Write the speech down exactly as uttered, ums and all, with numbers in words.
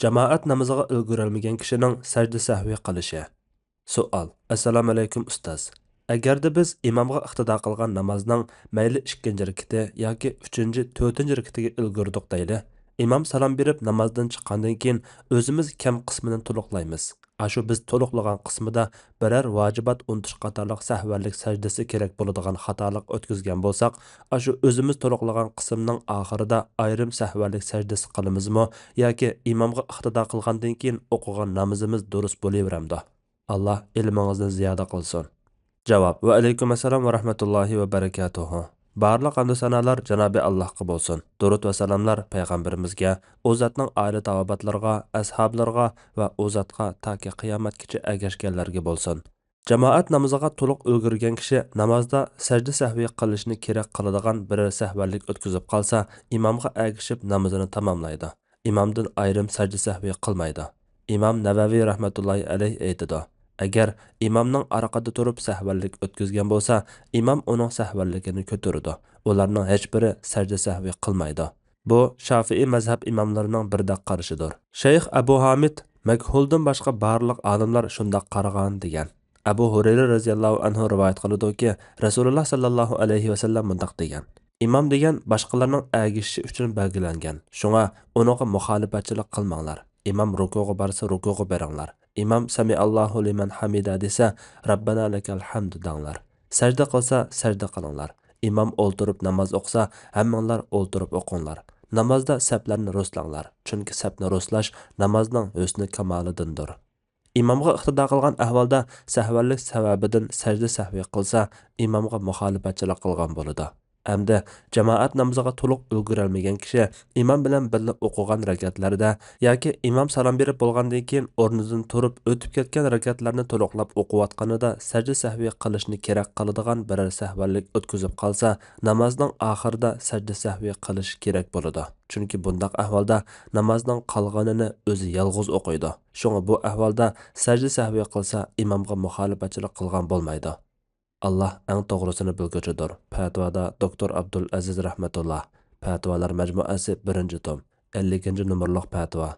جامائەت نامىزىغا ئۈلگۈرەلمىگەن كىشىنىڭ سەجدە سەھۋى قىلىشى. سوئال. ئەسسالامۇئەلەيكۇم ئۇستاز. ئەگەردە بىز ئىمامغا ئىقتىدا قىلغان نامازنىڭ مەيلى ئىككىنچى رېكىتى ياكى ئۈچىنچى، تۆتىنچى رېكىتىگە ئۈلگۈردۇق دەيلى. ئىمام سالام بېرىپ نامازدىن چىققاندىن كېيىن ئۆزىمىز كەم قىسمىنى تولۇقلايمىز. ئاشۇ بىز تولۇقلىغان قىسمىدا بىرەر ۋاجىبات ئۇنتۇش قاتارلىق سەھۋەنلىك سەجدىسى كېرەك بولىدىغان خاتالىق ئۆتكۈزگەن بولساق، ئاشۇ ئۆزىمىز تولۇقلىغان قىسىمنىڭ ئاخىرىدا ئايرىم سەھۋەنلىك سەجدىسى قىلىمىزمۇ ياكى ئىمامغا ئىقتىدا قىلغاندىن كېيىن ئوقۇغان نامىزىمىز دۇرۇس بولۇۋېرەمدۇ؟ ئاللا ئىلمىڭىزنى زىيادە قىلسۇن. جاۋاب. ۋەئەلەيكۇم ئەسسالام ۋە رەھمەتۇللاھى ۋە بەرىكاتۇھۇ. بارلىق ھەمدۇ سانالار جانابى ئاللاھقا بولسۇن. دۇرۇت ۋە سالاملار پەيغەمبىرىمىزگە، ئۇ زاتنىڭ ئائىلە تاۋابىئاتلىرىغا، ئەسھابلىرىغا ۋە ئۇ زاتقا تاكى قىيامەتكىچە ئەگەشكەنلەرگە بولسۇن. جامائەت نامىزىغا تولۇق ئۈلگۈرگەن كىشى نامازدا سەجدە سەھۋى قىلىشنى كېرەك قىلىدىغان بىرەر سەھۋەنلىك ئۆتكۈزۈپ قالسا، ئىمامغا ئەگىشىپ نامىزىنى تاماملايدۇ. ئىمامدىن ئايرىم سەجدە سەھۋى قىلمايدۇ. ئىمام نەۋەۋى رەھمەتۇللاھى ئەلەيھ ئېيتىدۇ، ئەگەر ئىمامنىڭ ئارقىدا تۇرۇپ سەھۋەنلىك ئۆتكۈزگەن بولسا، ئىمام ئۇنىڭ سەھۋەنلىكىنى كۆتۈرىدۇ. ئۇلارنىڭ ھېچبىرى سەجدە سەھۋى قىلمايدۇ. بۇ شافىئىي مەزھەپ ئىماملىرىنىڭ بىردەك قارىشىدۇر. شەيخ ئەبۇ ھامىد مەكھۇلدىن باشقا بارلىق ئالىملار شۇنداق قارىغان، دېگەن. ئەبۇ ھۇرەيرە رەزىياللاھۇ ئەنھۇ رىۋايەت قىلىدۇكى، رەسۇلۇللا ساللاللاھۇ ئەلەيھى ۋەسەللەم مۇنداق دېگەن: ئىمام دېگەن باشقىلارنىڭ ئەگىشىشى ئۈچۈن بەلگىلەنگەن، شۇڭا ئۇنىڭغا مۇخالىپەتچىلىك قىلماڭلار. ئىمام رۇكۇغا بارسا رۇكۇغا بېرىڭلار. ئىمام سەمىئاللاھۇ لىمەن ھەمىدا دېسە، رەببەنا لەكەل ھەمد دەڭلار. سەجدە قىلسا سەجدە قىلىڭلار. ئىمام ئولتۇرۇپ ناماز ئوقۇسا، ھەممىڭلار ئولتۇرۇپ ئوقۇڭلار. نامازدا سەپلەرنى رۇسلاڭلار، چۈنكى سەپنى رۇسلاش نامازنىڭ ھۆسنى كامالىدىندۇر. ئىمامغا ئىقتىدا قىلغان ئەھۋالدا سەھۋەنلىك سەۋەبىدىن سەجدە سەھۋى قىلسا، ئىمامغا مۇخالىپەتچىلىك قىلغان بولىدۇ. ئەمدى جامائەت نامىزىغا تولۇق ئۈلگۈرەلمىگەن كىشى ئىمام بىلەن بىللە ئوقۇغان رەكەتلەردە ياكى ئىمام سالام بېرىپ بولغاندىن كېيىن ئورنىدىن تۇرۇپ ئۆتۈپ كەتكەن رەكەتلەرنى تولۇقلاپ ئوقۇۋاتقىنىدا سەجدە سەھۋى قىلىشنى كېرەك قىلىدىغان بىرەر سەھۋەنلىك ئۆتكۈزۈپ قالسا، نامازنىڭ ئاخىرىدا سەجدە سەھۋى قىلىشى كېرەك بولىدۇ. چۈنكى بۇنداق ئەھۋالدا نامازنىڭ قالغىنىنى ئۆزى يالغۇز ئوقۇيدۇ. شۇڭا بۇ ئەھۋالدا سەجدە سەھۋى قىلسا، ئىمامغا مۇخالىپەتچىلىك قىلغان بولمايدۇ. ئاللا ئەڭ توغرىسىنى بىلگۈچىدۇر. پەتىۋادا دوكتور ئابدۇل ئەزىز رەھمەتۇللا، پەتىۋالار مەجمۇئەسى، بىرىنچى توم، ئەللىكىنچى نومۇرلۇق پەتىۋا.